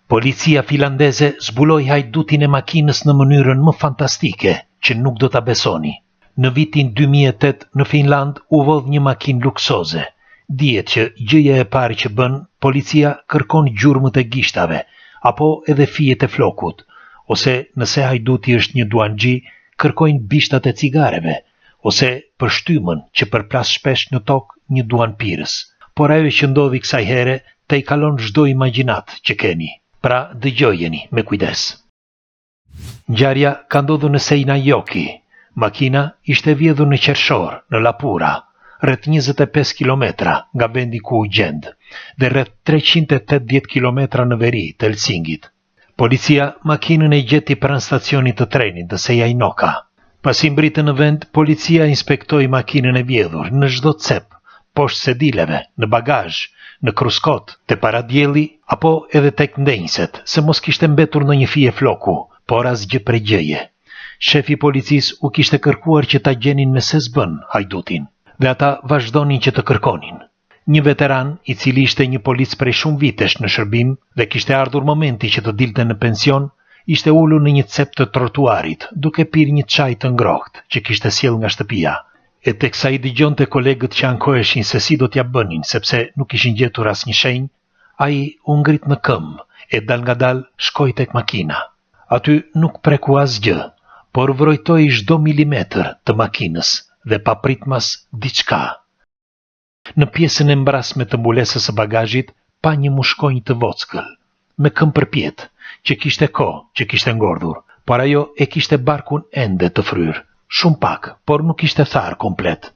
Policia finlandeze zbuloi hajdutin e makinës në mënyrën më fantastike që nuk do ta besoni. Në vitin 2008 në Finlandë u vodh një makinë luksoze. Dihet që gjëja e parë që bën, policia kërkon gjurmët e gishtave, apo edhe fijet e flokut, ose nëse hajduti është një duhanxhi, kërkojnë bishtat e cigareve, ose pështymën që përplas shpesh në tokë një duhanpirës. Por ajo që ndodhi kësaj here tejkalon çdo imagjinatë që keni. Pra dëgjojeni me kujdes. Ngjarja ka ndodhur në Seinäjoki. Makina ishte vjedhur në qershor, në Lapura, rreth 25 kilometra nga vendi ku u gjend dhe rreth 380 kilometra në veri të Helsingit. Policia makinën e gjeti pranë stacionit të trenit në Seinäjoki. Pasi mbërritën në vend, policia inspektoi makinën e vjedhur në çdo cep, poshtë sedileve, në bagazh, në kruskot, te paradielli apo edhe tek ndenjëset, se mos kishte mbetur ndonjë fije floku, por asgjë prej gjëje. Shefi i policisë u kishte kërkuar që ta gjenin me se s'bën hajdutin, dhe ata vazhdonin që të kërkonin. Një veteran, i cili ishte një polic prej shumë vitesh në shërbim dhe kishte ardhur momenti që të dilte në pension, ishte ulur në një cep të trotuarit, duke pirë një çaj të ngrohtë që kishte sjellë nga shtëpia. E teksa i dëgjonte kolegët që ankoheshin se si do t'ia bënin sepse nuk kishin gjetur asnjë shenjë, ai u ngrit në këmbë e dalngadalë shkoi tek makina. Aty nuk preku asgjë, por vrojtoi çdo milimetër të makinës dhe papritmas diçka. Në pjesën e mbrasme të mbulesës së bagazhit pa një mushkonjë të vockël, me këmbë përpjetë, që kishte kohë që kishte ngordhur, por ajo e kishte barkun ende të fryrë, shumë pak, por nuk ishte tharë komplet.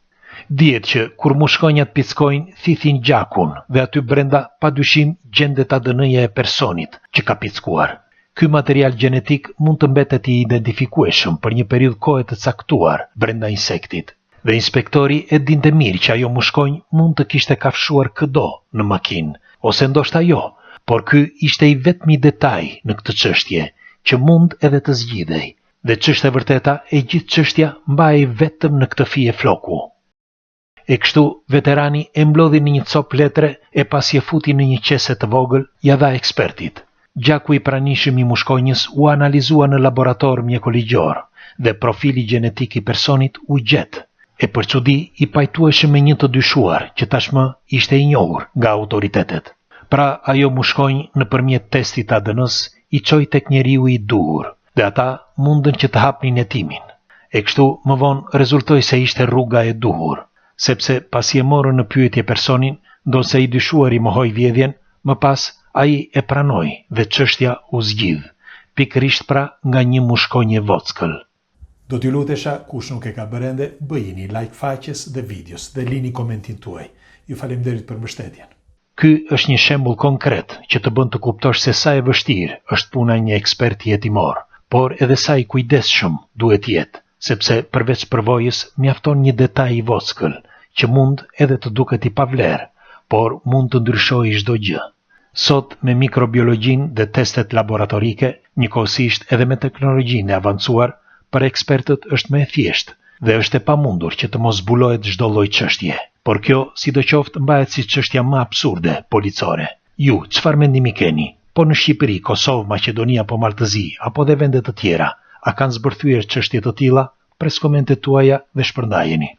Dihet që kur mushkonjat pickojnë, thithin gjakun dhe aty brenda padyshim gjendet ADN-ja e personit që ka pickuar. Ky material gjenetik mund të mbetet i identifikueshëm për një periudhë kohe të caktuar brenda insektit. Dhe inspektori e dinte mirë që ajo mushkonjë mund të kishte kafshuar këdo në makinë, ose ndoshta jo, por ky ishte i vetmi detaj në këtë çështje, që mund edhe të zgjidhej. Dhe ç'është e vërteta, e gjithë çështja mbahej vetëm në këtë fije floku. E kështu, veterani e mblodhi në një copë letre e pasi e futi në një qese të vogël, ia dha ekspertit. Gjaku i pranishëm i mushkonjës u analizua në laborator mjekoligjor dhe profili gjenetik i personit u gjet, e për çudi i pajtueshëm me një të dyshuar që tashmë ishte i njohur nga autoritetet. Pra ajo mushkonjë nëpërmjet testit të ADN-së i çoi tek njeriu i duhur dhe ata mundën që të hapnin hetimin. E kështu më vonë rezultoi se ishte rruga e duhur, sepse pasi e morën në pyetje personin, ndonëse i dyshuari mohoi vjedhjen, Më pas, ai e pranoi dhe çështja u zgjidh, pikërisht pra nga një mushkonjë e vockël. Do t'ju lutesha, kush nuk e ka bërë ende, bëjini like faqes dhe videos dhe lini komentin tuaj. Ju faleminderit për mbështetjen. Ky është një shembull konkret që të bën të kuptosh se sa e vështirë është puna e një eksperti hetimor, por edhe sa i kujdesshëm duhet të jetë, sepse përveç përvojës mjafton një detaj i vockël, që mund edhe të duket i pavlerë, por mund të ndryshojë çdo gjë. Sot me mikrobiologjinë dhe testet laboratorike, njëkohësisht edhe me teknologjinë e avancuar, për ekspertët është më e thjeshtë dhe është e pamundur që të mos zbulohet çdo lloj çështje. Por kjo, sidoqoftë, mbahet si çështja më absurde policore. Ju, çfarë mendimi keni? Po në Shqipëri, Kosovë, Maqedoni apo Mal të Zi, apo dhe vende të tjera, a kanë zbërthyer çështje të tilla? Pres komentet tuaja dhe shpërndajeni.